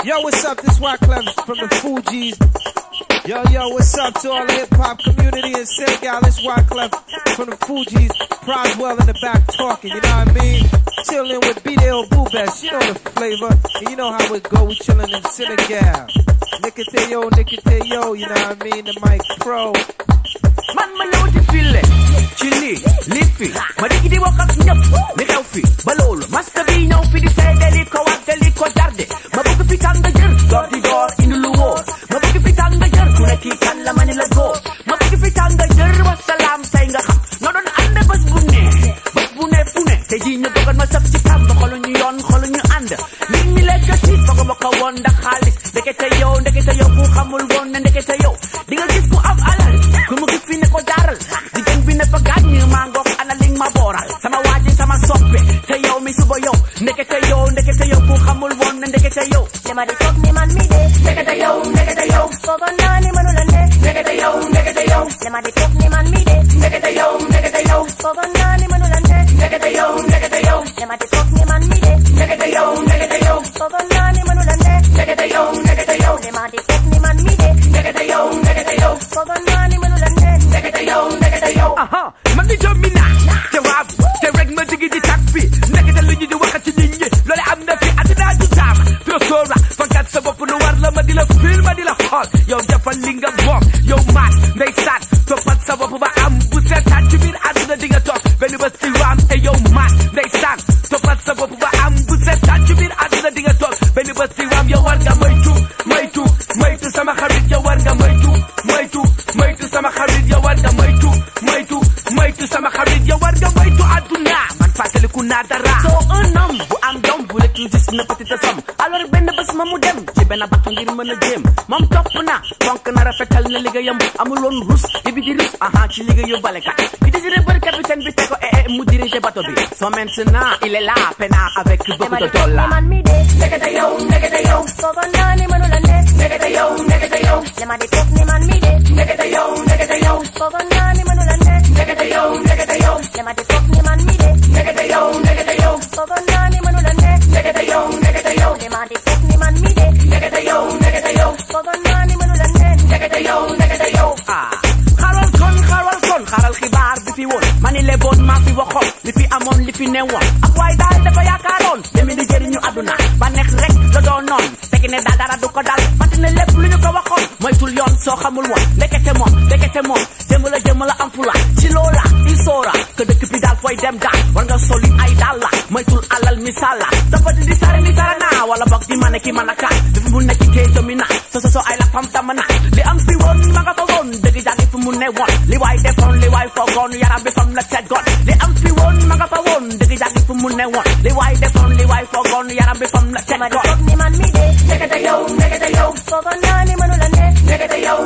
Yo, what's up? This Wyclef from the Fugees. Yo, what's up to all the hip-hop community in Senegal? It's Wyclef from the Fugees. Proswell in the back talking, you know what I mean? Chillin' with B.D.O. Boobest, you know the flavor. And you know how it go, we chillin' in Senegal. Nikiteyo, you know what I mean? The mic pro. Man, know what you feel it. Chilly, liffy. Madiki di wakak nyap. Ni healthy. Balol. Master be no fi di say deliko wak deliko darde. Mabuki pitang the jir. Door the door in the luo. Mabuki pitang the jir. Kunaki kan la manila go. Mabuki pitang the jir. Wassalam say nga ham. No don ande bas bune. Bas bune pune. Teji nyo dogan masap si kam. Kolon nyo yon, kolon nyo ande. Ning mileka tit. Bago makawon da khalis. Deketayo kukamul won na deketayo. Dinga gis ko am alal. Kumugi ko daral di den bi ne pagad ni mango analing maboral sama waji sama soppe te yow mi suba yow ndekete yow ku xamul won ndekete yow le ma di tok ni man mi de ndekete yow fogo nani manula ne ndekete yow le ma di tok ni man mi de ndekete yow fogo nani manula ne ndekete yow le ma di tok ni man mi de ndekete yow fogo nani manula ne ndekete yow le ma di tok ni man mi de ndekete yow fogo nani manula ne aha, man di jomina te wab te reg ma digi di takfi nekete lu ñu di waxati nit ñi lolé am na fi adina ju tam trosora fakat sa bopp lu war la ma di la film ma di la xol yow defal li nga bok yow mat ndeysaan topat sa bopp ba am bu seetaan ci biir aduna di nga toog benn ba ci ram te yow mat ndeysaan topat sa bopp ba am bu seetaan ci biir aduna di nga toog benn ba ci ram yow war nga moytu sama xarit yow war nga moytu sama xarit yow war nga moytu sama xarit yow war nga moytu aduna man fàttaliku naa dara soo un homme bu am doom bu lekk juste na petite somme alors benn bés ma mu dem ci benn bato ngir mën a jéem moom topp na fonk na rafetal na liggéeyam amul woon rus di rus aha ci liggéeyu balekat di désiré bëri capitaine bi te ko mu diriger bateau bi so maintenant il est là peinard avec beaucoup de dollars man mi de ndekete yow fogo naa ni mënu la ne ndekete yow le ma di toog ni man mi de ndekete yow fogo naa ni mënu la ne ndekete yow le ma di toog ni man mi de ndekete yow fogo naa ni mënu la ne ndekete yow le ma di toog ni man mi de ndekete yow fogo naa ni mënu la ne ndekete yow ah xaaral xibaar bi fi woon mani le bon maa fi waxoon li fi amoon li fi newoon ak waay daal dafa yaakaaroon demi di jëriñu àdduna ba neex rek la doon noon fekk ne daal dara du ko dal fàtte ne lépp lu ñu ko waxoon moytul yoon soo xamul woon ndekete moom jëm la am fula ci loola il soora que dëkk bi daal fooy dem daal war nga soli ay daal la moytul alal misala dafa di sare ni sarana wala bok di mane ki manaka dafa mu nekk tey domina so ay la fam tamana li am fi woon ma nga fa woon dëgg jàngi fi mu ne woon li waay defoon li waay foogoon yaram bi fam la teggoon li am fi woon ma nga fa woon dëgg jàngi fi mu ne woon li waay defoon li waay foogoon yaram bi fam la teggoon ni man mi de ndekete yow foogoon naa ni mënu la ne ndekete yow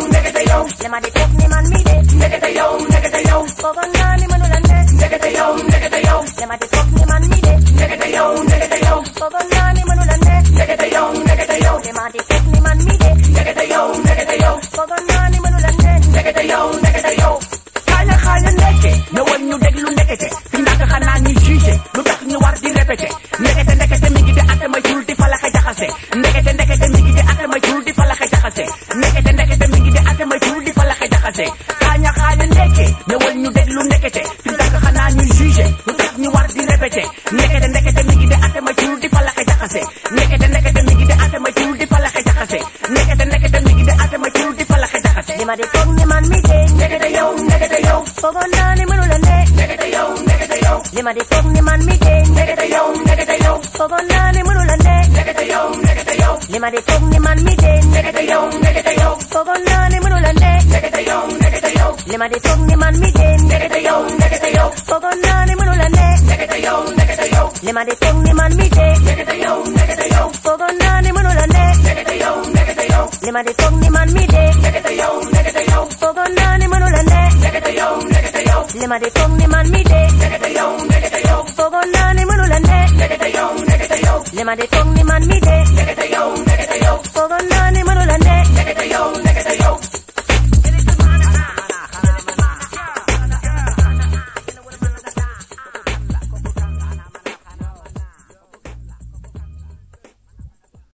le ma di toog ni man mi de ndekete yow foogoon naa ni mënu la ne ndekete yow le ma di toog ni man mi de ndekete yow foogoon naa ni mënu la ne ndekete yow le ma di toog ni man mi de ndekete yow foogoon naa ni mënu la ne ndekete yow xaaya nekke na woon ñu déglu ndekete fi ndànk xanaa ñuy jugé lu tax ñu war di répété ndekete mi ngi di atte may tul di falaxe jaxase ndekete mi ngi di atte may tul di falaxe jaxase ndekete mi ngi di atte may tul di falaxe jaxase xaaya nekke na woon ñu déglu ndekete fi ndànk xanaa ñuy jugé lu tax ñu war di répété ndekete mi ngi di atte may tul di falaxe jaxase ndekete mi ngi di atte may tul di falaxe jaxase ndekete mi ngi di atte may tul di falaxe jaxase li ma di toog ni man mi de ndekete yow fogo naa ni mënu la ne ndekete yow li ma di toog ni man mi de ndekete yow fogo naa ni mënu la ne ndekete yow li ma di toog ni man mi de ndekete yow fogo naa ni mënu la ne ndekete yow li ma di toog ni man mi de ndekete yow fogo naa ni mënu la ne ndekete yow li ma di toog ni man mi de ndekete yow fogo naa ni mënu la ne ndekete yow li ma di toog ni man mi de ndekete yow fogo naa ni mënu la ne ndekete yow li ma di toog ni man mi de ndekete yow fogo naa ni mënu la ne ndekete yow li ma di toog ni man mi de ndekete yow fogo naa ni mënu la